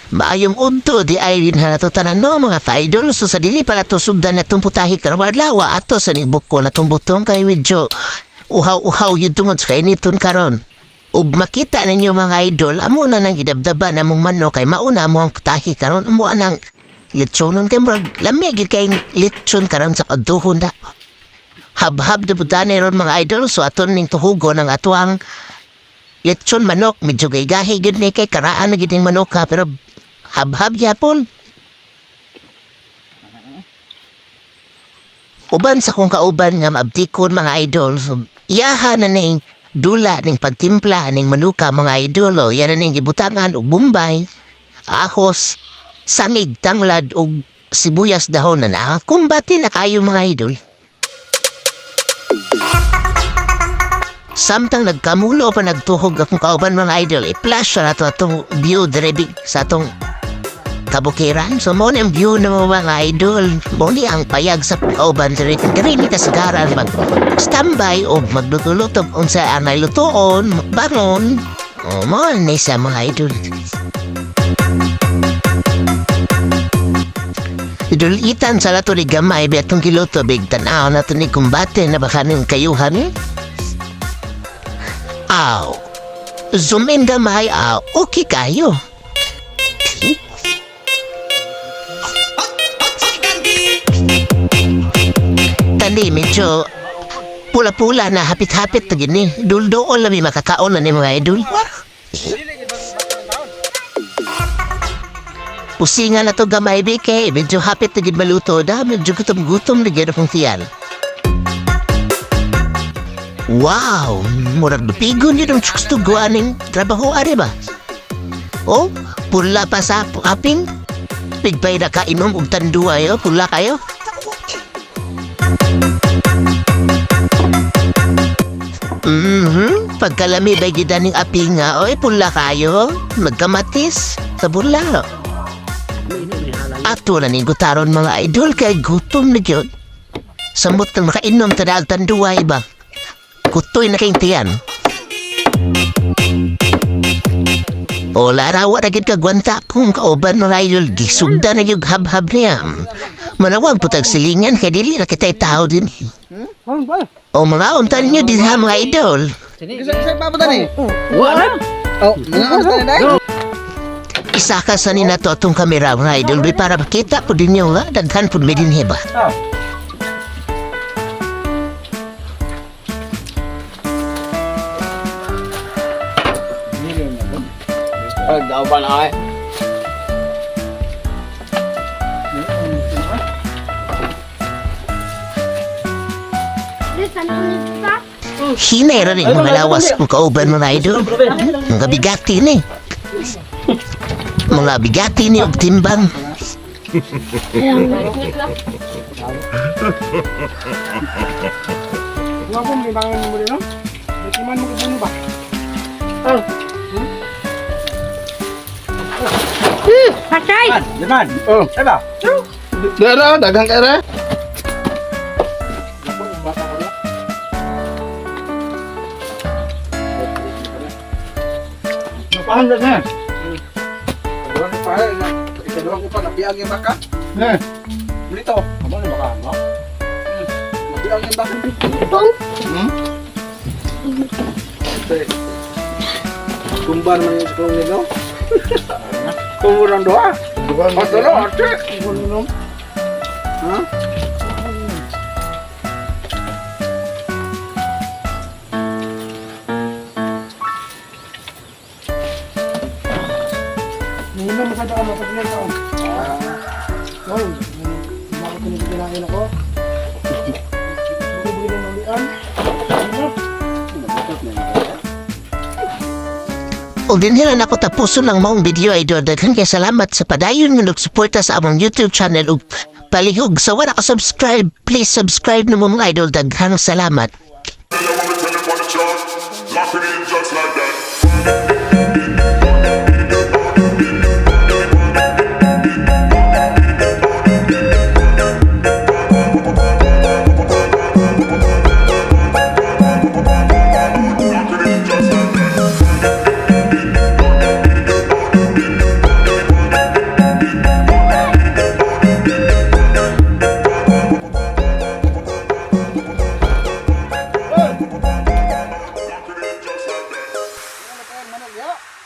Maayong udto di ay rin na to tanan, no, mga ka-idol. So sa dili pa nato sugdan na itong putahe karon adlaw, ato sa nibuk ko na itong butong kay medyo uhaw-uhaw yun tungod sa kainiton karon. Ug makita ninyo, mga idol, amo na nang gidabdaban among manok kay mauna mo ang putahe karon, amo nang litsonon kay murag lami gyud kay litson karon sa pagduhon na. Habhab na pud ron, mga idol. So aton ning tuhugon ang atuang litson manok. Medyo gaygahi gyud ni kay karaan na gyud ning manok ha, pero habhab gyapon. Uban sa kong kauban nga maabtikon, mga idol, so, iyaha na ning dula ning pagtimpla ning manuka, mga idol. O, yan na ning gibutangan og bombay, ahos, sangig, tanglad ug sibuyas dahon na na. Kumbati na kayo, mga idol. Samtang nagkamulo pa nagtuhog akong kauban, mga idol, i-flash na nato atong view dire sa atong kabukiran. So mo ni ang view ng mga idol. Mo ni ang payag sa kauban dire. Dire ni kasagaran mag standby o magluto-luto unsa ang lutoon, bangon. O mo ni sa mga idol. Idulitan sa nato ni gamay bi atong giluto big tan-aw na to ni kumbate na baka ning kayuhan eh. Aw. Zoom in gamay, aw. Okay kayo. Tani medyo pula-pula na, hapit-hapit na gini. Duldool na may makakaon na ni mga idol. Pusingan na to gamay bi kay medyo hapit na gid maluto da. Medyo gutom-gutom na gid akong tiyan. Wow! Murag dupigon yun ang tsugo aning trabaho, ari ba? Oh, pula pa sa aping. Pigpay na kainom og tanduay, oh, pula kayo. Pagkalami ba gid aning aping nga, oy, pula kayo. Magkamatis sa bula. Ato na ning gutaron, mga idol, kay gutom na gyud. Samot nang makainom ta tanduay ba? Kutoy na kayong tiyan. O larawa na gid kagwanta kung kauban, mga idol, gisugda na yung habhab niya. Manawag po tag silingan kay dili na kita'y tao din. O mga untan nyo din ha, mga idol. Isa pa ba tani? Wala. Oh, mga unta ni dai. Isa ka sa ni nato atong kamera, mga idol, bi para makita po din nyo nga daghan po mi din ba. Pag daw ba na ay? Hinay ra rin mga lawas kung kauban, mga idol. Mga bigati ni. Mga bigati ni og timbang. Wa ko may bangan mo rin, no? Iman mo ko ba? Patay! Liman. Oh, ay ba? Dara, daghang kay. Napahan na. Ikaduha ko pa, ikaduha ko pa, napiang yung baka. Eh. Dito. Amo ni baka, no? Napiang yung baka. Pong! Eh. Tumba naman yung sa nito. Kumurang doa. Ate no, ate. Ha? Nuna masada ka mapag taon. Ah. Hoy, bakit ko kinain ako? Bukod ng ulian. Ano? O din nila nako tapuson ang maong video, idol. Daghan kay salamat sa padayon nga nagsuporta sa among YouTube channel ug palihog sa wala ka subscribe, please subscribe na mo, mga idol. Daghang salamat. Lock it in just like that. Lock it in just like that. Diha.